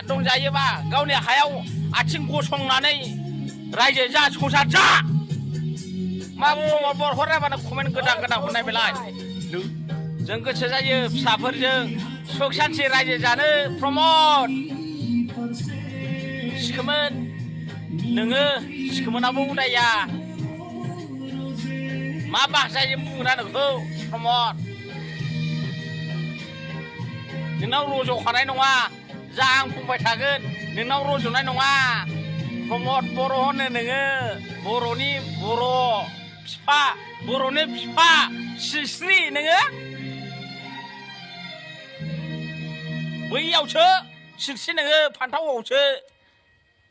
दंजायोबा गावनि हायाव आथिं गसंनानै रायजो जा संसार जा मा प्रमद बरहराबानो कमेन्ट गोदान गोदान हरनाय बेलाय जों गोसो जायो फिसाफोरजों सुख सान्थि रायजो जानो प्रमद सिखोमोन नोङो सिखोमोनाबो उदाया मा बाहासाजों बुंना नोंखौ प्रमद नोंनाव रज'खानाय नङा जा आं बुंबाय थागोन नोंनाव रज'नाय नङा प्रमद बर' होनो नोङो बर'नि बर' बिफा बर'नि बिफा सिस्रि नोङो बैयावसो सिस्रि नोङो फान्थावआवसो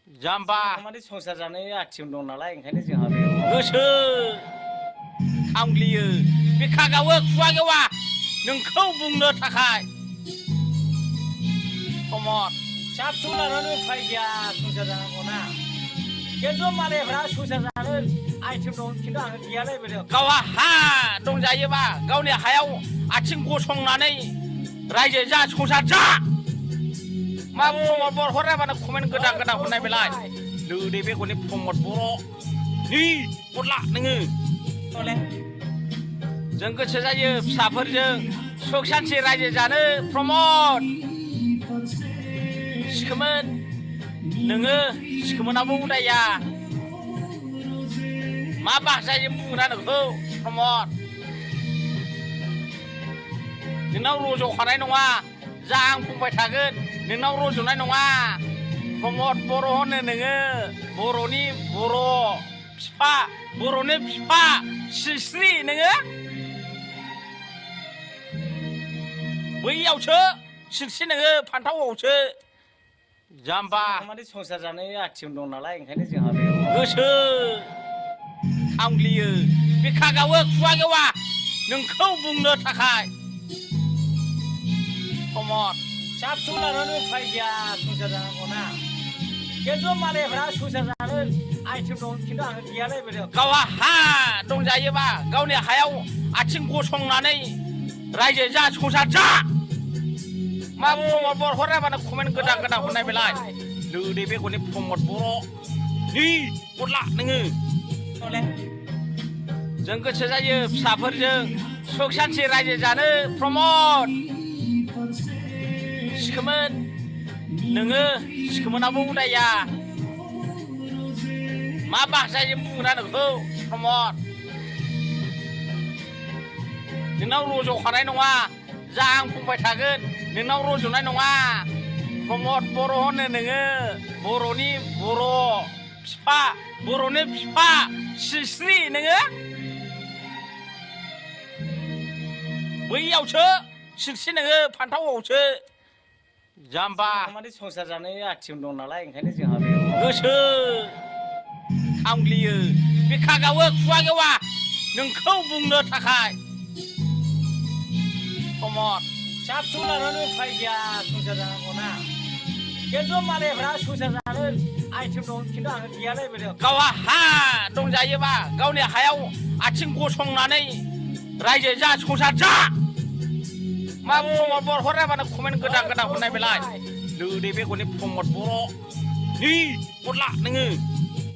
जाम्बा माने संसार जानो आथिं दं नालाय ओंखायनो जोंहा बेयाव गोसो खामग्लियो बिखा गावो खुवा गेवा नोंखौ बुंनो थाखाय प्रमद फिसा फिसौ लानानै उफाय गैया संसार जानांगौना खिन्थु मालायफ्रा संसार जानो आइटेम दं खिन्थु आं गैयालाय बेयाव गावहा हा दंजायोबा गावनि हायाव आथिं गसंनानै रायजो जा संसार जा मा प्रमद बरहराबानो कमेन्ट गोदान गोदान हरनाय बेलाय लोदे बेगरनि प्रमद बर' नै गरला नोङो जों गोसो जायो फिसाफोरजों सुख सान्थि रायजो जानो प्रमद सिखोमोन नोङो सिखोमोनाबो उदाया मा बाहासाजों बुंना नोंखौ प्रमद नोंनाव रज'खानाय नङा जा आं बुंबाय थागोन नोंनाव रज'नाय नङा प्रमद बर' होनो नोङो बर'नि बर' बिफा बर'नि बिफा सिस्रि नोङो बैयावसो सिस्रि नोङो फान्थावआवसो जाम्बा माने संसार जानो आथिं दं नालाय ओंखायनो जोंहा बेयाव गोसो खामग्लियो बिखा गावो खुवा गेवा नोंखौ बुंनो थाखाय प्रमद फिसा फिसौ लानानै उफाय गैया संसार जानांगौना खिन्थु मालायफ्रा संसार जानो आइटेम दं खिन्थु आं गैयालाय बेयाव गावहा हा दंजायोबा गावनि हायाव आथिं गसंनानै रायजो जा संसार जा मा प्रमद बरहराबानो कमेन्ट गोदान गोदान हरनाय बेलाय लोदे बेगरनि प्रमद बर' नै गरला नोङो जों गोसो जायो फिसाफोरजों सुख सान्थि रायजो जानो प्रमद सिखोमोन नोङो सिखोमोनाबो उदाया मा बाहासाजों बुंना नोंखौ प्रमद नोंनाव रज'खानाय नङा जा आं बुंबाय थागोन नोंनाव रज'नाय नङा प्रमद बर' होनो नोङो बर'नि बर' बिफा बर'नि बिफा सिस्रि नोङो बैयावसो सिस्रि नोङो फान्थावआवसो जाम्बा माने संसार जानो आथिं दं नालाय ओंखायनो जोंहा बेयाव गोसो खामग्लियो बिखा गावो खुवा गेवा नोंखौ बुंनो थाखाय प्रमद फिसा फिसौ लानानै उफाय गैया संसार जानांगौना खिन्थु मालायफ्रा संसार जानो आइटेम दं खिन्थु आं गैयालाय बेयाव गावहा हा दंजायोबा गावनि हायाव आथिं गसंनानै रायजो जा संसार जा मा प्रमद बरहराबानो कमेन्ट गोदान गोदान हरनाय बेलाय लोदे बेगरनि प्रमद बर' नै गरला नोङो